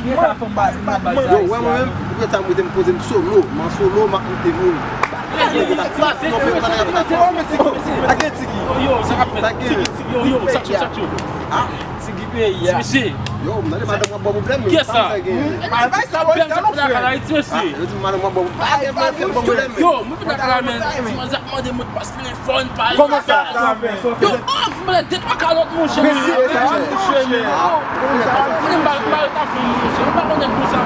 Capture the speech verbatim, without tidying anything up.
Yo, wè mwen menm, ou gentan mete m poze m solo, m an solo, m ap moute moun. Yo, yo, sa k ap fèt? Tigi, Tigi, yo, yo, sa k yo, sa k yo? Ah, Tigi peyi a. Ti mesye. Yo, m tande madanm w ap ba w pwoblèm, men sa m fè genyen? Kiyès sa? Pèm sa k fèt lakay Ayiti, mesye. Ah, yo di madanm w ap ba w, pa gen pwoblèm, se pwoblèm. Yo, mwen vin lakay la, men ti manzè ap mande mot paske Fò n pale. Kòman sa? Yo, oh, m mande de twa kalòt, monchè. Mesye, mesye, mesye. Fini m ba, ba yo ta fini, monchè. M pa konnen konsa.